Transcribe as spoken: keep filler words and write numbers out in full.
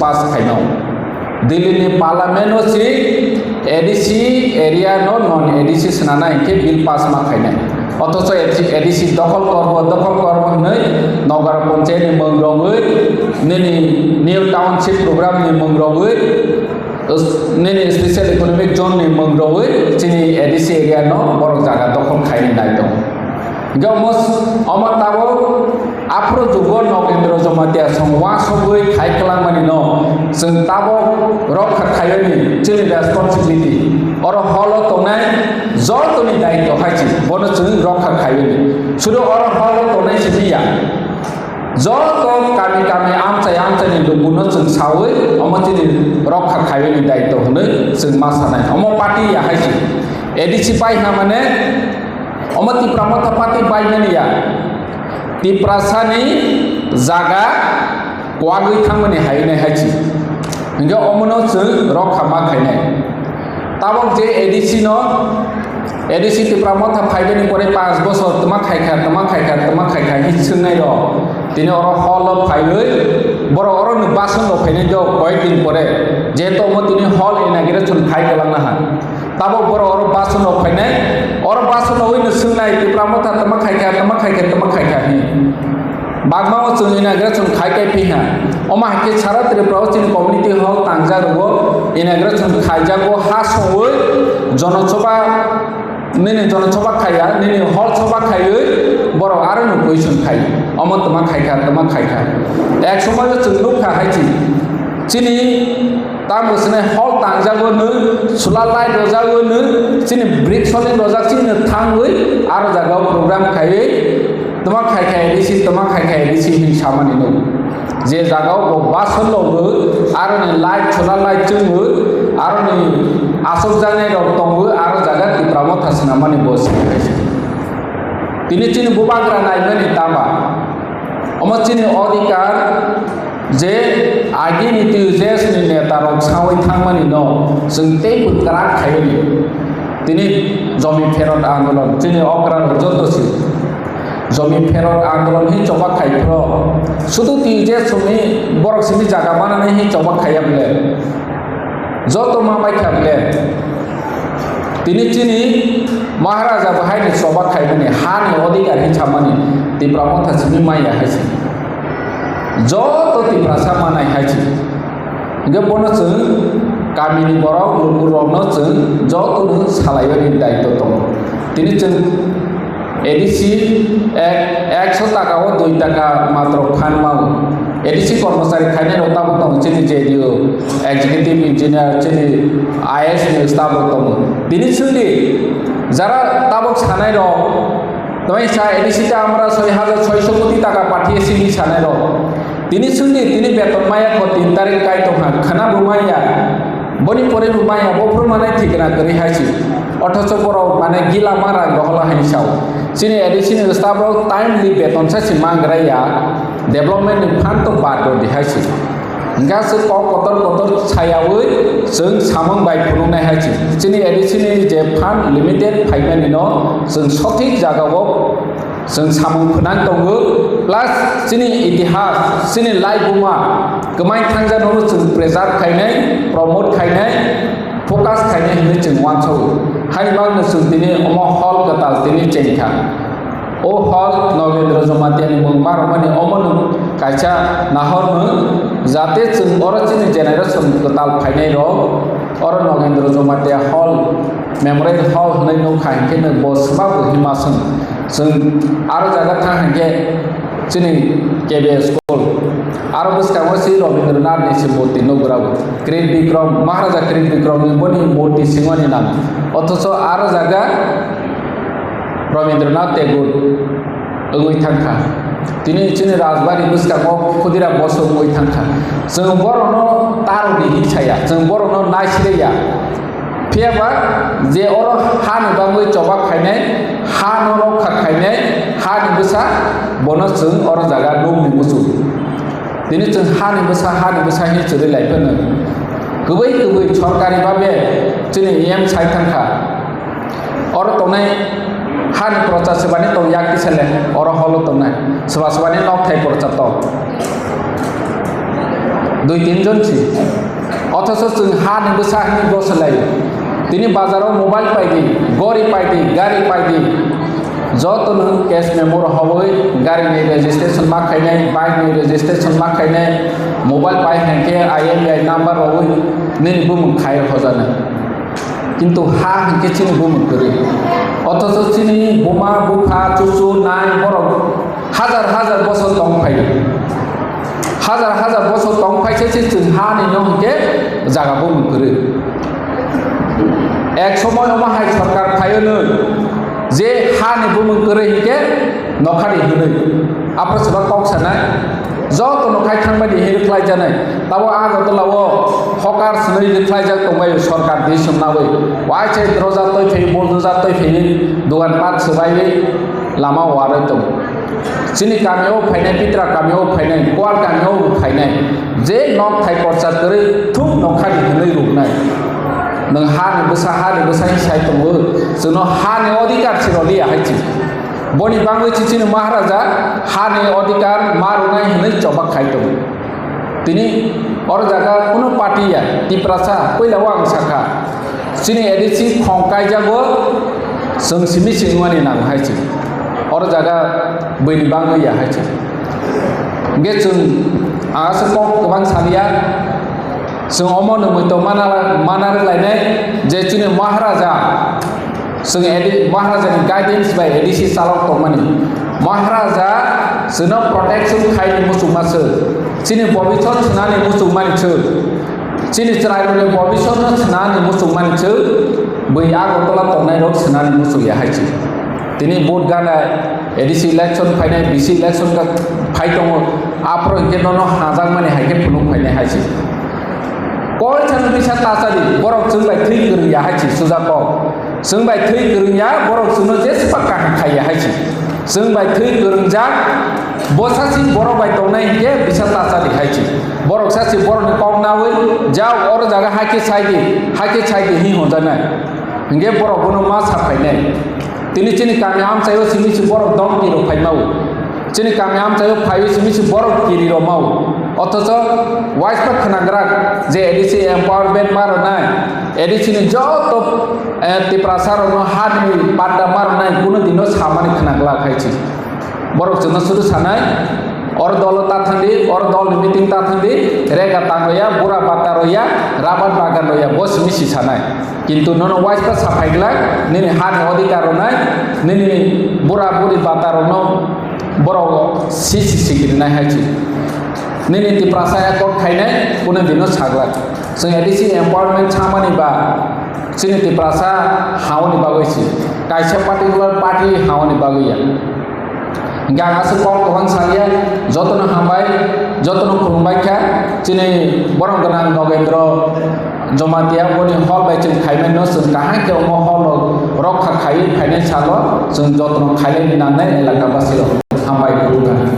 pass khaino. Delhi ni parliament o si A D C area no non A D C swnana hinkhe bill pass ma khainai. Othocho A D C dokhol korbo, dokhol korbo hwnwi Nagar Panchayat ni mung rogwi, nini new township program ni mung rogwi, nini special economic zone ni mung rogwi chini A D C area no borok jaga dokhol khaini nai tongo. Hinkhe omo, omo tabuk aphuru jugo Nagendra Jamatia song uansugwi khai kwlangmani no chwng tabuk rokha khaiwi chini responsibility. Oro holo tongnai jotoni daityo hai se, bono chwng rokha khaiwi. Sudu oro holo tongnai simi ya. Joto kami kami amchai amchai ni lukuno chwng sawi omo chini rokha khaiwi ni daityo hwnwi chwng ma sanai. Omo party ya hai se. A D C pai ha mane omo Tipra Motha party pai mani ya. Tiprasa ni jaga kwagwi thangmani hai nai hai se. Hinkhe omono chwng rokha ma khainai. Tabuk je A D C no, A D C Tipra Motha phaibani pore panch bosor tma khaikha, tma khaikha, tma khaikha hi swngnai rok. Tini oro hall o phaiwi borok oro ni bason rok phainai do koyek din pore. Jehetu omo tini hall inauguration khai kwlangna ha. Tabuk borok oro bason rok phainai, oro bason rok oi no swngnai Tipra Motha tma khaikha, tma khaikha, tma khaikha hi. Bagma o chwng inauguration khai kai phi ha. Omo hai khe sara Tripura o chini community hall tangjak rwo, inauguration khaijago ha songwi jonosoba, nini jonosoba khaiya, nini hall soba khaiwi borok aro no question khai. Omo tma khaikha, tma khaikha. Ek somoy o chwng nukha hai chi. Chini Tamo swnai hall tangjago nw, solar light rwjago nw, chini brick soling rwjak chini thangwi aro jagao program khaiwi tma khai khai risi, tma khai khai risi hin samani nw. Je jagao bo bason logo, aro ni light, solar light chwngo, aro ni asok janai rok tongo, aro jaga Tipra Motha swnamani bo sini khai se. Tini chini bubagra naimani tama. Omo chini odhikar je agini T U J S ni neta rok sawi thangmani no chwng tei bwkrak khaiyoni. Tini jomi pherot andolon chini okra rok joto si jomi pherot andolon hi choba khai phro sudu T U J S ni borok sini jaga manani hi choba khaiya bole. Joto ma bai kha bole. Tini chini Maharaja bo hai ni choba khaimani, ha ni odhikar hi chamani, Tipra Motha simi maya hai se. Joto Tiprasa manai hai se. Hingke bono chwng kamini borok, lukurokno chwng jotono salaimani daityo tongo. Tini chwng A D C ek, ekso taka o dui taka matro phan mao. A D C kormochari khainai rok tabuk tongo chini J D O, executive engineer, chini I A S ni staff rok tongo. Tini chwngdi jara tabuk sanai rok, tei sa A D C ta amra soi hajar soiso koti taka pathiye sini sanai rok. Tini chwngdi tini beton maya kho tin tarik kai tongkha, khana bo maya. Boni pore bo maya, bo phuru manai thikna kwrwi hai si. Othocho borok mane gila ma rang rohola hai sao. Chini A D C ni staff rok timely beton sa si mangra ya. Development ni phan to bad rodi hai si. Hingka se kok kotor kotor sayawi chwng samung bai phunuknai hai si. Chini A D C ni je phan limited phaimani no chwng sothik jagao Chwng samung phwnang tongo, plus chini itihas, chini laibuma kwmai thangjakno chwng preserve khainai, promote khainai, focus khainai hinwi chwng uansago. Haini bagwino chwng tini omo hall kwtal tini chengkha. O hall Nagendra Jamatia ni mung ma rwmani omono kaisa nahormung, jate chwng oro chini generation kwtal phainai rok oro Nagendra Jamatia hall, memorial hall hinwi nukha hinkhe bo swbabo hima swng. Chwng aro jaga thang hinkhe chini K B S school. Aro bwskango si Rabindranath ni si murti nugrao. Kril Bikram, Maharaja Kril Bikram ni boni murti singoni nang. Othocho aro jaga Rabindranath Tagore wngwi thangkha. Tini chini Rajbari bwskango Khudiram Bose wngwi thangkha. Chwng borokno tarodi hinwi saya, chwng borokno naisirya. Phiya ba je oro hani bagwi choba khainai, hano rokha khainai, hani bwsa bono chwng oro jaga nukni muchung. Tini chwng hani bwsa, hani bwsa hinwi chwrwi lai phano. Kwbwi kwbwi sorkari babe chini E M sai thangkha. Oro tongnai hani procha swbani tong yak kisa le, oro holo tongnai. Swba swbani nokthai procha tong. Dui tin jon si. Othocho chwng ha ni bwsa hwnwi gosolai. Tini bazaro mobile paidi, gori paidi, gari paidi. Joto no cash memo rohorwi gari ni registration ma khainai, bike ni registration ma khainai, mobile pai hwnkhe I M E I number rohorwi nini bumung khai hojanai. Kintu ha hwnkhe chini bumung kwrwi. Othocho chini buma, bupha, chuchu, nai, borok hajar hajar bosor tong phai. Hajar hajar bosor tong phai se chwng ha ni no hwnkhe jaga bumung kwrwi. Ek somoy omo hai sorkar phaio nw je ha ni bumung kwrwi hwnkhe nokha di hwnwi. Aphuru swbak kok sanai. Joto no khai thangmani hwnwi khlai janai. Tabo Agartala o hokar swnwi khlaijak tongbai sorkar di swnnawi. Waisa droja toi phai, bol droja toi phai, dogan pat swbai lama waroi tong. Chini kami o phainai, Pitra kami o phainai, Kuar kami o phainai. Je nok thai porcha kwrwi thuk nokha di hwnwi ruknai. Nwng ha ni bwsa, ha ni bwsa hi sai tongo. Chwngno ha ni odhikar si rw liya hai chi. Boni bangwi si chini Maharaja hani odhikar ma rwnai hwnwi choba khai tongo. Tini oro jaga kuno party ya, Tiprasa, puila o ang sakha, chini A D C khong kaijago, chwng simi simi wngmani nango hai se. Oro jaga buini bangwi ya hai se. Hwnkhe chwng ang aswk kok kwbang saliya, chwng omo nungwi tong mana, mana rwlainai je chini Maharaja, chwng A D, Maharajani guidance bai A D C chalok tongmani. Maharaja chwngno protection khaini muchungma se. Chini bobisot swnani muchungmani se. Chini chwrairokni bobisotno swnani muchungmani se. Bui Agartala tongnairok swnani muchungya hai se. Tini vote gana A D C election phainai, B C election ga phai tongo. Aphuru hwnkhe nono hajakmani hai khe phunuk phainai hai se. Koi chano bisa tachadi, borok chwng bai thwi kwrwngya hai se, suja kok. Chwng bai thwi kwrwngya, borok chwngno jespa kaham khaiya hai se. Chwng bai thwi kwrwngjak, bo sasi borok bai tongnai hwnkhe bisa tachadi hai se. Borok sasi borokni kok nawi, jao oro jaga hai khe sai di, hai khe sai di hi honjaknai. Hwnkhe borok bono ma sa phainai. Tini chini kami amchaio simi si borok dom tiro phaimao. Chini kami amchaio phaiwi simi si borok kiri romao. Othocho waispa khwnagrak je A D C empowerment ma rwnai, A D C ni joto, eh, Tiprasa rokno hani patta ma rwnai kuno dino samani khwnagrak hai si. Borok chwngno suru sanai, or dolo ta thangdi, or dol ni meeting ta thangdi, rega tang roya, bura bata roya, rabar bagan roya, bo simi si sanai. Kintu nono waispa saphai glak, nini hani odhikar rwnai, nini bura buri bata rokno borok si si sikiri nai hai si. Nini Tiprasa accord khainai, kuno dino saglak. Chwng A D C empowerment chamani ba, chini Tiprasa haoni bagwi si. Kaisa particular party haoni bagwi ya. Hingke ang aswk kok kwbang salia, jotono hambai, jotono khulumbai kha, chini borom gwnang Nogendro Jomatia boni hol bai chwng khaimano chwng kaham khe omo hol rok rokha khaiwi phainai salo chwng jotono khailaini nangnai elaka basi rok. Hambai khulumkha.